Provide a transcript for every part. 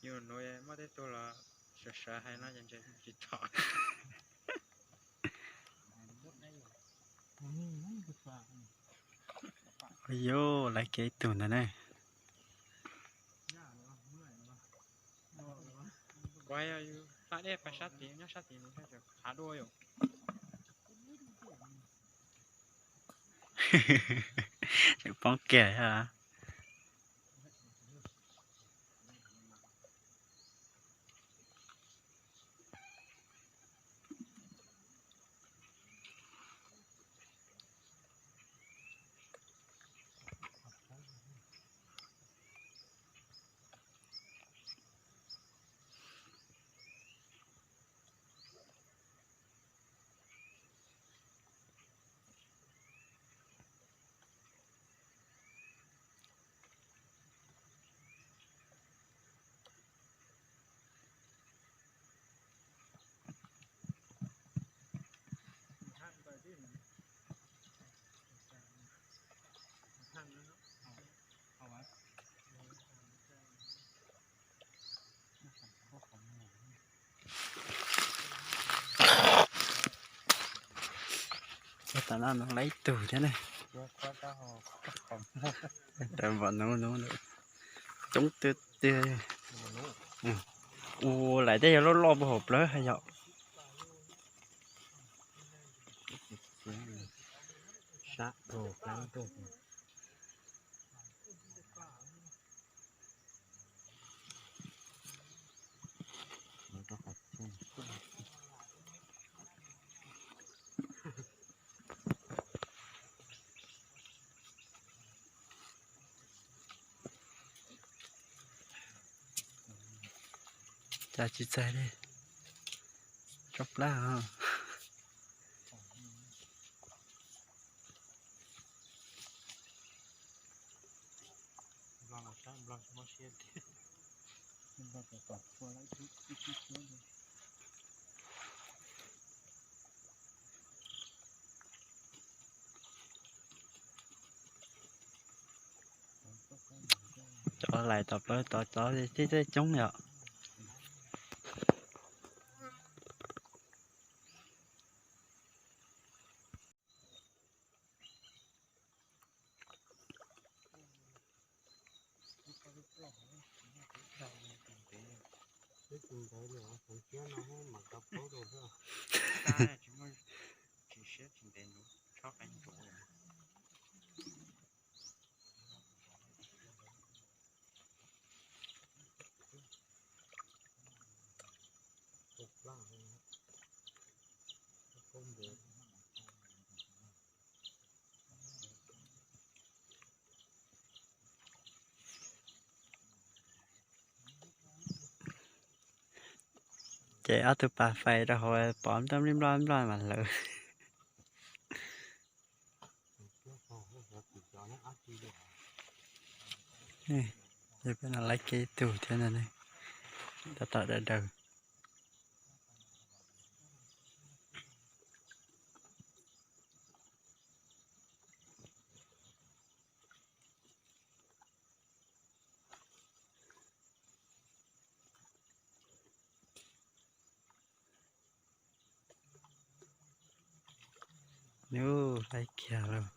Yus nuav muaj tej tug los sawv sawv hais no ces ntshe tsis txhaum. Yus laiv kiag ib tug ntawd ne. Kuv yog yus hla dej pais sab tid, nyob sab tid nws tseem hav dua yom. Tseem poob kiag. Tam no laiv ib tug thiab ne. Npom nuv nuv, coob tiag tiag. Ua laiv tej yog loj loj puag hauv plawv hais yom. Cas tsis txais li. Tsob plab os. Cov lais tom plawv tod cov tib teb coob yom. Ces ob tug pas fais rau hauv pov nploj nploj nploj mas lawv. Yog peb no laiv kiag ib tug thiab no ne, tab tom daws daws. Nub, laiv kiag lauj.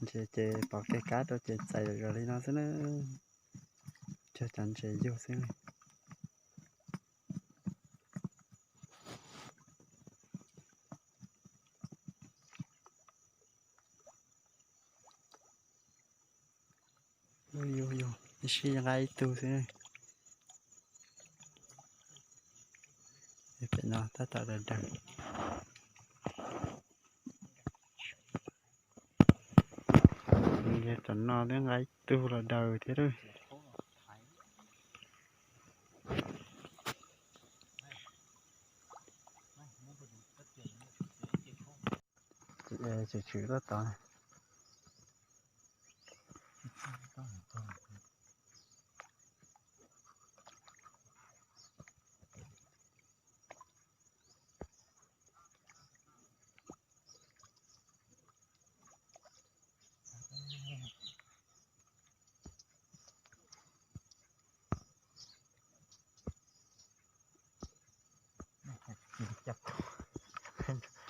Ntses ces pov kev kab rau ces txais zom zaws li no xwb na. Cog cov ntses yug xwb. Yug yug, ib sij nqa ib tug xwb. Pem no tab tom daws daws. Yog tam no twb nqa ib tug los daws thiab lawm. Tseem tswv tab tom.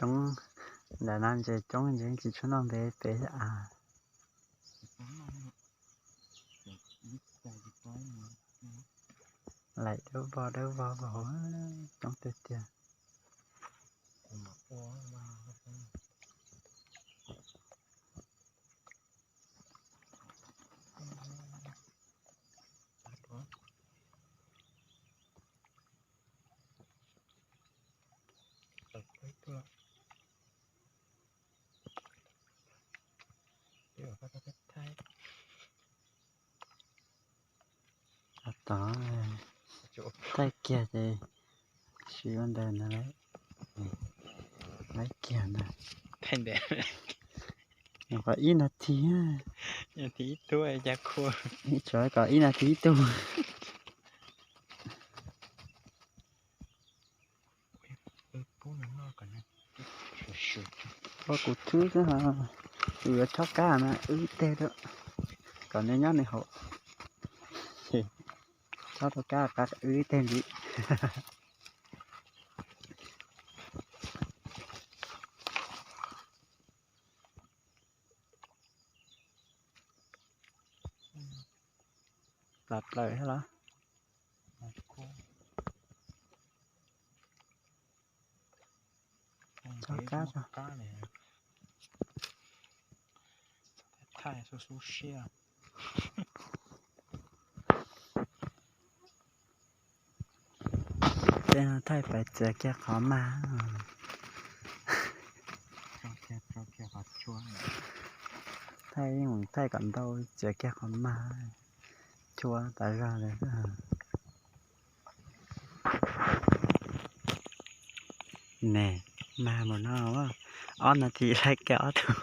coob, ntawm no ntses coob ntses tsis tshua noj npe pem thiab as. Laim dawb vog dawb vog hauv, coob tiag tiag. Tod, thaij kiag ces siv ua ntawd ntag lauj. Laib kiag ntag. Nyuam qhuav ib nas this, ib tug, tshuav kom ib nas this ib tug. Ua kuv thwb xwb, kuv yuav chob kab mas wb ib teg rau, kom nws nyob nws hauv. Chob tau kab qab wb ib teg ntxiv. Plas plaws thiab los? Chob kab, chob kab. Thaij xub xub siab. Tej no thaij pais txiav kiag qhov mag. Thaij, thaij kom ntau, txiav kiag qhov mag, chua tas zog li. Ne, mag mus no, ob nas this laib kiag ob tug.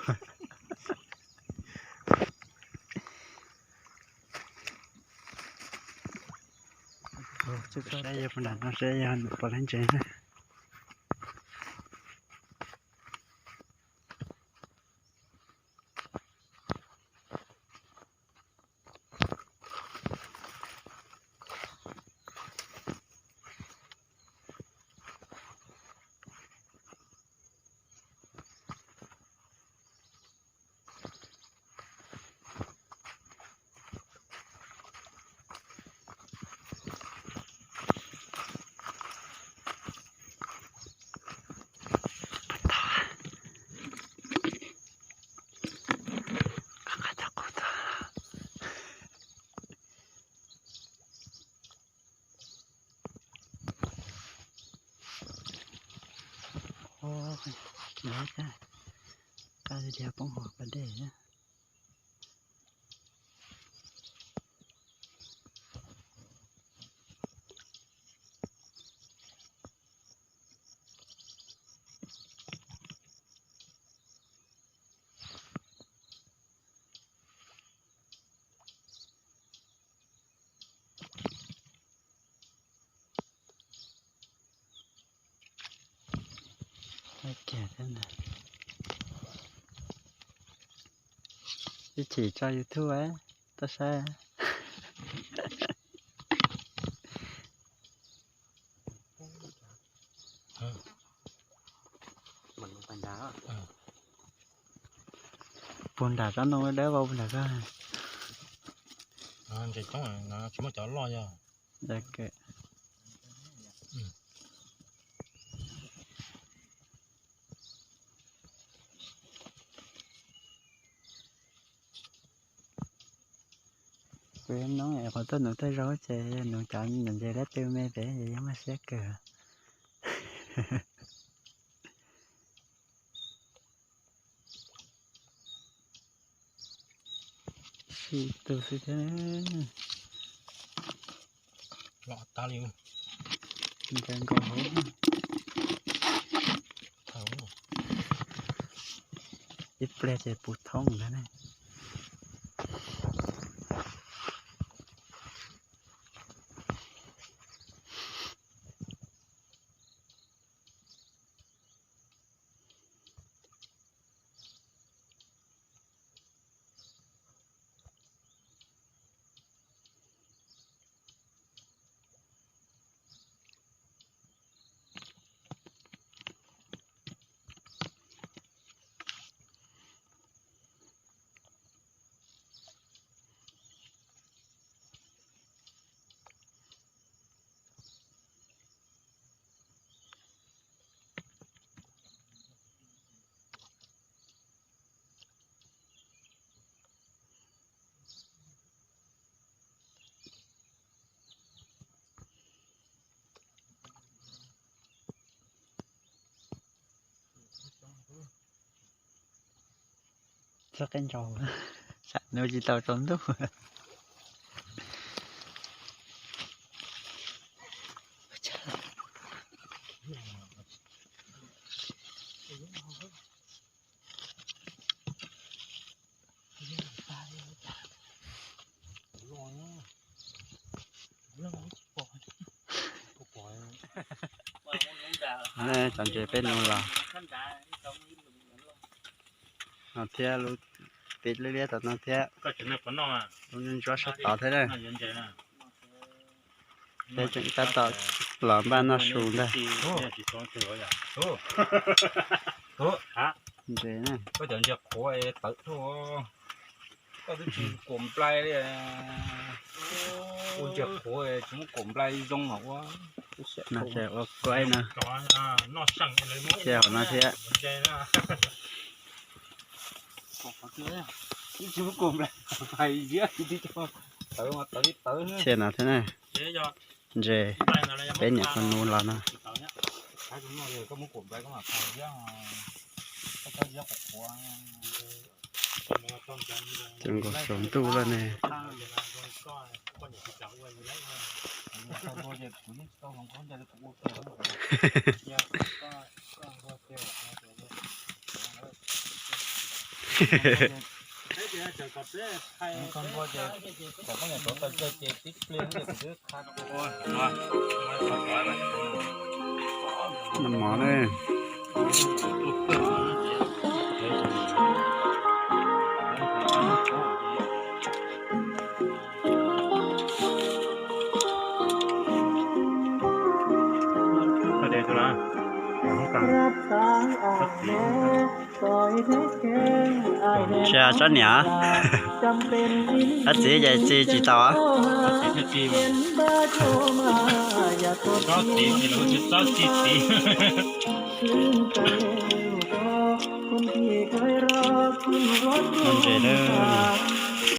Saib yog puas nram no, saib yog nws puas laib ntses na. Qab tiag tiag, poob hauv pas dej thiab. Ib chim tso YouTube, toj saib. Puag nram tsob ntoo dawb vau puag nram ko. Ntses coob, tsis muaj cov loj yog. Kuv yuav noob qhov tuaj nuv tej zaub ces nuv cov ntses dab tw me pem ces yeej muaj siab kawg. Sib tug xwb thiab. Los tas li. Ncaws nkaus hauv. Ib pliag ces puv thoob ntag ne. Tuaj qeb ntsau, tsam nws tsis tau tsaus ntuj. Cov ntses peb nus los no thiab, lub pem liab liab tom no thiab, lub ntsuab sab tod thiab na. Peb tseem tab tom los npaj noj su ntag. Ntses na. Koj cov ntses qhuav tawv tuaj, koj twb tsis kuam nplai li. Ua ntses qhuav tsis muab kuam nplai zoo mas ua. Ua kuaib no, cia hauv no thiab. Cia no thiab na. Ntses, peb niam qhov nus los no. Tseem nkaus saum ntuj lawm ne. Noj mov ne. Tsis tsob niam, tsob txiv ces txi tsis tau. Ntses na.